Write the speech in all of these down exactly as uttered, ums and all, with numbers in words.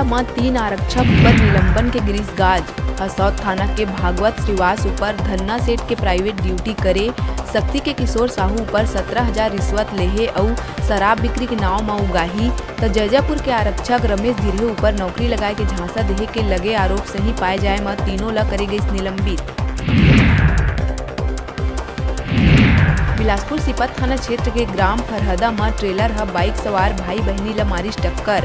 म तीन आरक्षक ऊपर निलंबन के गिरिस गाज। हसौद थाना के भागवत श्रीवास ऊपर धन्ना सेठ के प्राइवेट ड्यूटी करे, सक्ती के किशोर साहू ऊपर सत्रह हजार रिश्वत लेहे अउ शराब बिक्री के नाव म उगाही, त जैजापुर के आरक्षक रमेश धिरे ऊपर नौकरी लगाए के झांसा देहे के लगे आरोप सही पाए जाए म तीनों ल करे गइस निलंबित। बिलासपुर सीपत थाना क्षेत्र के ग्राम फरहदा म ट्रेलर ह बाइक सवार भाई बहिनी ल मारिस टक्कर।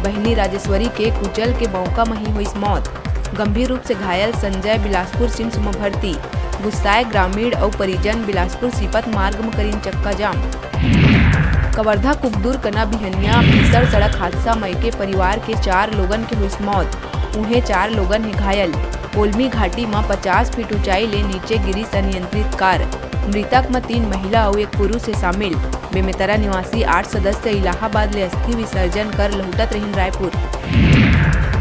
बहिनी राजेश्वरी के कुचल के मौका म ही होइस मौत। गंभीर रूप से घायल संजय बिलासपुर सिम्स म भर्ती। गुस्साए ग्रामीण अउ परिजन बिलासपुर सीपत मार्ग म करिन चक्का जाम। कवर्धा कुकदुर कना बिहनिया भीषण सड़क हादसा म एके परिवार के चार लोगन के होइस मौत। उहें चार लोगन हे घायल। कोलमी घाटी म पचास फीट ऊंचाई ले नीचे गिरिस अनियंत्रित कार। मृतक म तीन महिला अउ एक पुरुष हे शामिल। बेमेतरा निवासी आठ सदस्य इलाहाबाद ले अस्थि विसर्जन कर लहुटत रहिन रायपुर।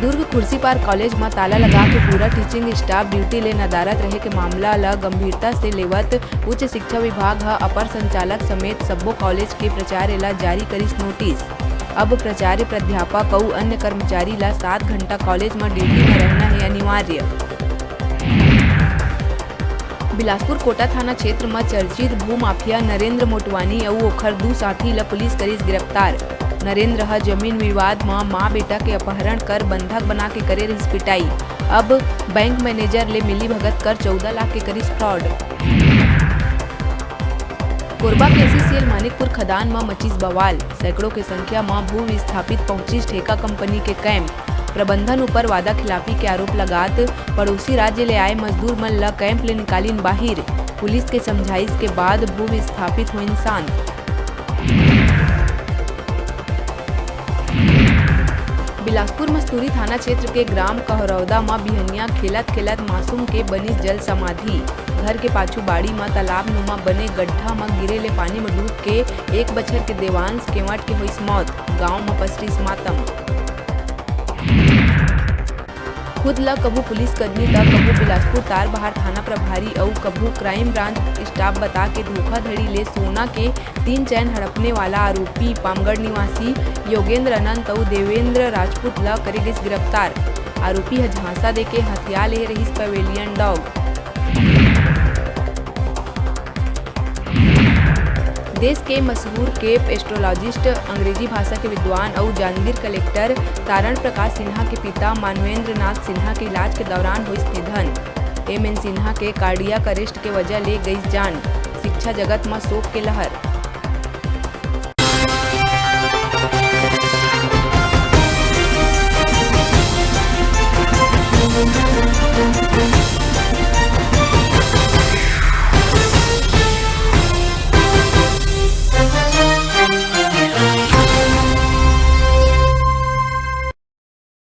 दुर्ग खुर्सीपार कॉलेज म ताला लगा के पूरा टीचिंग स्टाफ ड्यूटी ले नदारत रहे के मामला ल गंभीरता से लेवत उच्च शिक्षा विभाग ह अपर संचालक समेत सब्बो कॉलेज के प्राचार्य ल जारी करिस नोटिस। अब प्राचार्य, प्राध्यापक अउ अन्य कर्मचारी ल सात घंटा कॉलेज म ड्यूटी म रहना हे अनिवार्य। बिलासपुर कोटा थाना क्षेत्र म चर्चित भूमाफिया नरेंद्र मोटवानी अउ ओखर दू साथी ल पुलिस करिस गिरफ्तार। नरेंद्र ह जमीन विवाद म मां बेटा के अपहरण कर बंधक बना के करे रिहिस पिटाई। अब बैंक मैनेजर ले मिलीभगत कर चौदह लाख के करिस फ्रॉड। कोरबा के सीसीएल मानिकपुर खदान म मचिस बवाल। सैकड़ों के संख्या म भू विस्थापित पहुंचिस ठेका कंपनी के कैंप। प्रबंधन ऊपर वादा खिलाफी के आरोप लगात पड़ोसी राज्य ले आए मजदूर मन ल कैंप ले निकालिन बाहिर। पुलिस के समझाइश के बाद भू विस्थापित होइन शांत। बिलासपुर मस्तूरी थाना क्षेत्र के ग्राम कहरौदा म बिहनिया खेलत खेलत मासूम के बनिस जल समाधि। घर के पाछू बाड़ी म तालाब नुमा बने गड्ढा म गिरे ले पानी म डूब के एक बछर के देवांश केवट के होइस मौत। गांव म पसरिस मातम। खुद ल कभू पुलिस कर्मी त कभू बिलासपुर तारबहार थाना प्रभारी अउ कभू क्राइम ब्रांच स्टाफ बता के धोखाधड़ी ले सोना के तीन चैन हड़पने वाला आरोपी पामगढ़ निवासी योगेंद्र अनंत अउ देवेंद्र राजपूत ल करे गिस गिरफ्तार। आरोपी ह झांसा देके हथिया ले रहिस पवेलियन डॉग। देश के मशहूर केप एस्ट्रोलॉजिस्ट, अंग्रेजी भाषा के विद्वान अउ जांजगीर कलेक्टर तारण प्रकाश सिन्हा के पिता मानवेंद्र नाथ सिन्हा के इलाज के दौरान होइस निधन। एम एन सिन्हा के कार्डियक अरेस्ट के वजह ले गइस जान। शिक्षा जगत म शोक के लहर।